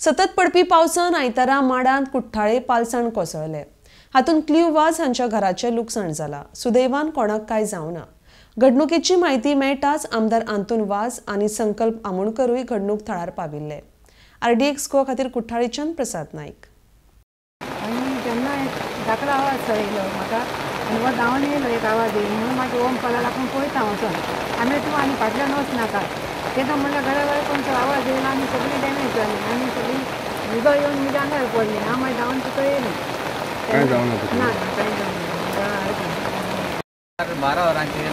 सतत पडपी पावसान आयतारा माडांत कुठ्ठाळे पालसण कोसळले. हातूंत क्लीव वाज हांच्या घराचें लुकसाण जाला. सुदैवान कोणाक काय जावना. घडणुकेची म्हायती मेळटाच आमदार आंतून वाज आनी संकल्प आमोणकरूय घडणूक थळार पाविल्ले. आरडीएक्स गोवा खातीर कुठ्ठाळेच्यान प्रसाद नायक. तेन्ना धाकलो आवाज येयलो म्हाका आनी हो धांवन येयलो एक आवाज येयलो म्हणून मागीर ओम पडला लागून पळयता वचोन आमी तूं आनी फाटल्यान वच नाका तेन्ना म्हणल्यार घरा घरा कोणचो आवाज येयलो आनी सगळी डॅमेज जाली आनी सगळी उदक येवन म्हज्या आंगार पडली. हांव मागीर धांवन तुका येयलें. कांय जावना ना कांय जावना. 12 वरांचेर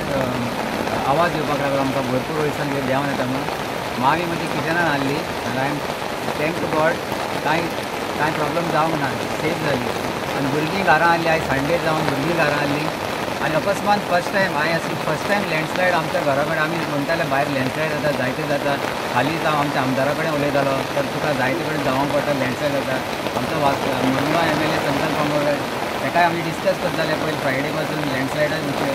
आवाज येवपाक लागलो आमकां भरपूर वयसान देंवन येता म्हणून. मामी म्हजी किचनान आहली आनी हांवें thank God कांय कांय प्रॉब्लम जावंक ना, सेफ जाली. आनी भुरगीं घरां आहली, आयज संडे जावन भुरगीं घरां आहली आनी अकस्मात फर्स्ट टायम हांवें अशी फर्स्ट टायम लँडस्लायड आमच्या घरा कडेन. आमी म्हणटाले भायर लँडस्लायड जाता, जायते जाता. हालींच हांव आमच्या आमदारा कडेन उलयतालो तर तुका जायते कडेन जावंक पडटा, लँडस्लायड जाता. आमचो मुरमुगांव MLA संकल्प आमोणकर ताकाय आमी डिस्कस करताले पयलीं फ्रायडे पासून लँडस्लायडा विशय.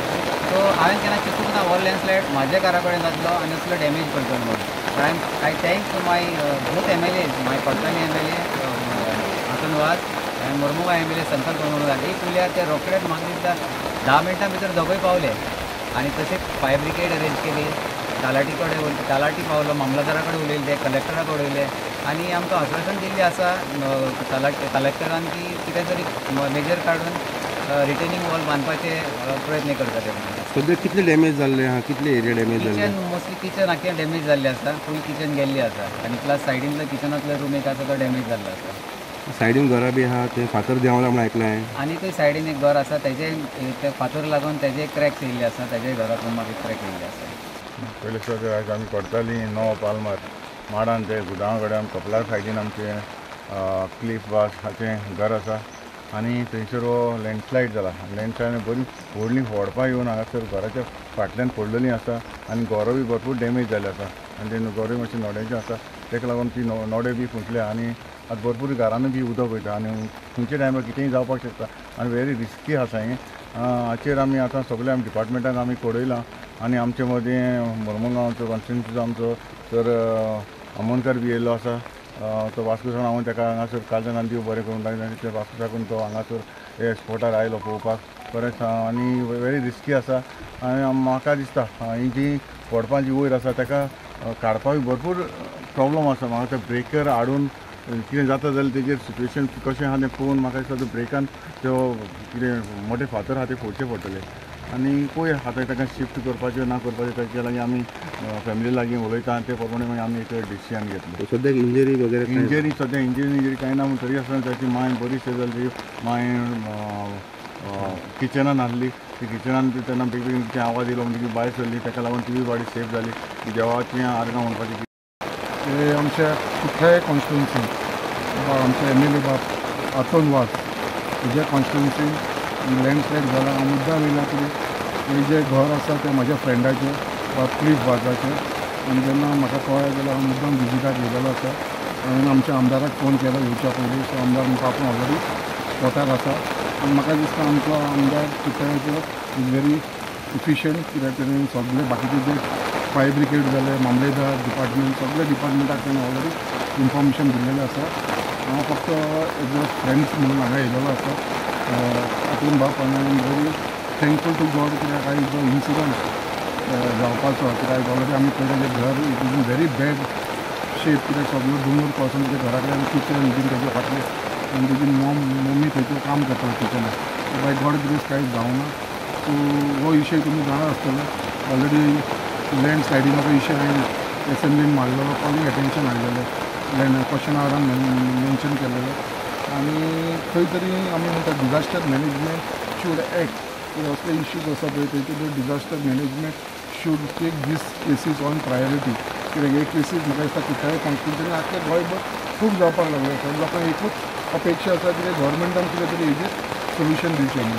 सो हांवें केन्ना चिंतूंक ना हो लँडस्लायड म्हाज्या घरा कडेन जातलो आनी असलो डॅमेज करतलो म्हणून. But I thank to my both MLAs, my Cortalim MLA Anton Vaz आनी मुरमुगांव MLA संकल्प आमोणकर. एक उलयार ते रोखडेच म्हाका दिसता 10 मिनटां भितर दोगूय पावले आनी तशेंच फायर ब्रिगेड अरेंज केली. तलाटी कडेन तलाटी पावलो, मामलदारा कडेन उलयले, कलेक्टरा कडेन उलयले आनी आमकां आश्वासन दिल्लें आसा कलेक्टरान की कितें तरी मेजर काडून रिटेनिंग वॉल बांदपाचे प्रयत्न करतले. सद्या कितले डॅमेज जाल्ले आहा, कितले एरिया डॅमेज जाल्ले? किचन मोस्टली किचन आख्खें डॅमेज जाल्लें आसा, फूल किचन गेल्ली आसा आनी प्लस सायडींतलो किचनांतलो रूम एक आसा तो डॅमेज जाल्लो आसा. सायडीन घरां बी आहा, ते फातर देंवला म्हूण आयकलां हांवें. आनीकूय सायडीन एक घर आसा तेजे ते फातर लागून तेजे क्रॅक्स येयल्ले आसा, तेजे घराक रुमाक एक क्रॅक येयल्ले आसा. पयले सगळें आयज आमी करतालीं 9 पालमार माडान ते गुदांवा कडेन कपलार सायडीन आमचें क्लिफ वाज हाचें घर आसा आनी थंयसर हो लँडस्लायड जाला. लँडस्लायड बरी व्हडलीं फोडपां येवन हांगासर घराच्या फाटल्यान पडलेलीं आसा आनी घरां बी भरपूर डॅमेज जाल्लें आसा आनी ते घरूय मातशें नोड्यांचें आसा ताका लागून ती नोडे बी फुटले आनी आतां भरपूर घरानूय बी उदक वयता आनी खंयच्या टायमार कितेंय जावपाक शकता आनी वेरी रिस्की आसा हें. हाचेर आमी आतां सगळे आमी डिपार्टमेंटाक आमी कळयलां आनी आमचे मदीं मुरमुगांवचो कॉन्स्टिट्युन्सीचो आमचो सर आमोणकर बी येयल्लो आसा. तो वास्को सावन हांव ताका हांगासर कालच्यान देव बरें करूंक लागले. वास्को साकून तो हांगासर हे स्पोटार आयलो पळोवपाक बरें आनी वेरी रिस्की आसा आनी म्हाका दिसता ही जी पडपा जी वयर आसा ताका काडपाक भरपूर प्रॉब्लम आसा. म्हाका ते ब्रेकर हाडून कितें जाता जाल्यार तेजेर सिट्युएशन कशें आहा तें पळोवन म्हाका दिसता ब्रेकान त्यो कितें मोठे फातर आहा ते फोडचे पडटले आनी पळय आतां ताका शिफ्ट करपाचें ना करपाचें ताचे लागीं आमी फॅमिली लागीं उलयता आनी ते प्रमाणे मागीर आमी एक डिसिजन घेतलें. सद्याक इंजरी वगैरे? इंजरी सद्या इंजरी कांय ना म्हूण तरी आसतना ताची मांय बरी जाली. ती मांय किचनान आहली, ती किचनान तेन्ना बेगीन बेगीन कितें आवाज येयलो म्हणटकीर भायर सरली, ताका लागून तिवूय बॉडी सेफ जाली. देवाचीं आर्गां म्हणपाची. हे आमच्या कुठ्ठाळे कॉन्स्टिट्युन्सी आमचे MLA बाब आंतोन वाज हेज्या कॉन्स्टिट्युन्सीन लँडस्लायड जाला. हांव मुद्दाम येयला कितें हें जें घर आसा तें म्हाज्या फ्रेंडाचें बाब क्लिफ वाजाचें आनी जेन्ना म्हाका कळ्ळें जाल्यार हांव मुद्दाम विजिटाक येयलेलो आसा. हांवें आमच्या आमदाराक फोन केलो येवच्या पयलीं. सो आमदार म्हणटा आपूण ऑलरेडी स्पॉटार आसा आनी म्हाका दिसता आमचो आमदार कुठ्ठाळेचो is very efficient कित्याक तेणें सगळे बाकीचे जे फायर ब्रिगेड जाले, मामलेदार डिपार्टमेंट, सगळे डिपार्टमेंटाक तेणें ऑलरेडी इन्फॉर्मेशन दिल्लेलें आसा. हांव फक्त एज अ फ्रेंड्स म्हणून हांगा येयलेलो आसा आतून बाब आनी I am very thankful to God कित्याक आयज जो इन्सिडंट जावपाचो कित्याक ऑलरेडी आमी पळयलें जें घर it is in very bad shape कित्याक सगळ्यो दोंगर कोसळून तेज्या घरा कडेन किचन बीन तेजे फाटलें आनी तेजी मम्मी थंयसर काम करता किचनान. बाय गॉड ग्रेस कांयच जावना. सो हो विशय तुमी जाणा आसतले. ऑलरेडी लँड स्लायडिंगाचो इशू हांवें एसेंब्लीन मांडलेलो, कॉलिंग एटेन्शन हाडलेलें, लँड क्वेश्चन आवरान मेन्शन केलेलें आनी खंय तरी आमी म्हणटा डिजास्टर मॅनेजमेंट should act. कित्याक असले इश्यूज आसा पळय थंय disaster management should take these cases on priority. कित्याक हे केसीस म्हाका दिसता कुठ्ठाळे कॉन्स्टिट्युन्सीन आख्खे गोंयभर खूब जावपाक लागले. लोकांक एकूच अपेक्षा आसा कितें गव्हर्मेंटान कितें तरी हेजेर सोल्युशन दिवचें म्हणून.